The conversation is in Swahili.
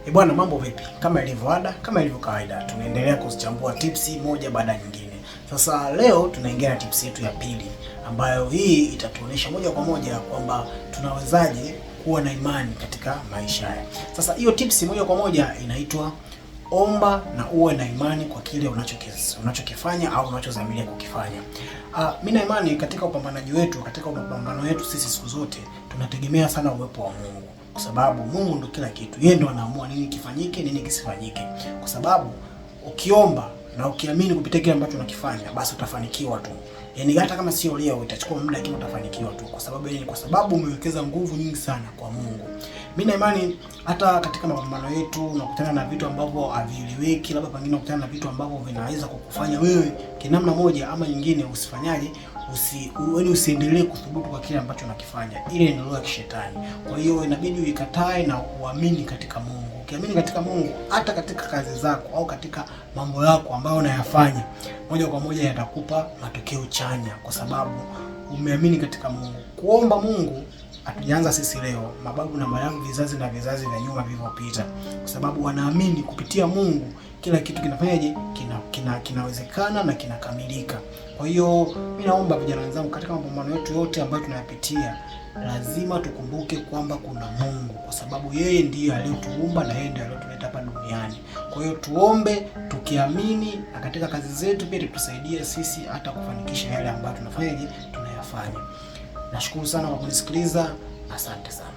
E bwana, mambo vipi? Kama ilivyo ada, kama ilivyo kawaida, tunaendelea kuzichambua tipsi moja baada ya nyingine. Sasa leo tunaingia na tips yetu ya pili, ambayo hii itatuonyesha moja kwa moja kwamba tunawezaje kuwa na imani katika maisha haya. Sasa hiyo tips moja kwa moja inaitwa omba na uwe na imani kwa kile unachokifanya au unachodhamiria kukifanya. Mimi na imani katika upambanaji wetu, katika mapambano yetu sisi siku zote tunategemea sana uwepo wa Mungu, kwa sababu Mungu ndo kila kitu. Yeye ndo anaamua nini kifanyike, nini kisifanyike, kwa sababu ukiomba na ukiamini kupitia kile ambacho unakifanya basi utafanikiwa tu. Yaani hata kama sio leo itachukua muda lakini utafanikiwa tu. Kwa sababu nini? Kwa sababu umewekeza nguvu nyingi sana kwa Mungu. Mimi na imani hata katika mapambano yetu unakutana na vitu ambavyo havieleweki, labda pengine unakutana na vitu ambavyo vinaweza kukufanya wewe kinamna moja ama nyingine usifanyaje, yaani usiendelee kuthubutu kwa kile ambacho unakifanya. Ile ni roho ya kishetani. Kwa hiyo inabidi uikatae na uamini katika Mungu. Ukiamini katika Mungu, hata katika kazi zako au katika mambo yako ambayo unayafanya, moja kwa moja yatakupa matokeo chanya, kwa sababu umeamini katika Mungu. Kuomba Mungu hatujaanza sisi leo, mababu na mayangu, vizazi na vizazi vya nyuma vilivyopita, kwa sababu wanaamini kupitia Mungu kila kitu kinafanyaje, kinawezekana na kinakamilika. Kwa hiyo mimi naomba vijana wenzangu, katika mapambano yetu yote ambayo tunayapitia, lazima tukumbuke kwamba kuna Mungu, kwa sababu yeye ndiye aliyotuumba na yeye ndiye aliyotuleta hapa duniani. Kwa hiyo tuombe tukiamini, na katika kazi zetu pia tutusaidie sisi hata kufanikisha yale ambayo tunafanyaje, tunayafanya. Nashukuru sana kwa kunisikiliza. Asante sana.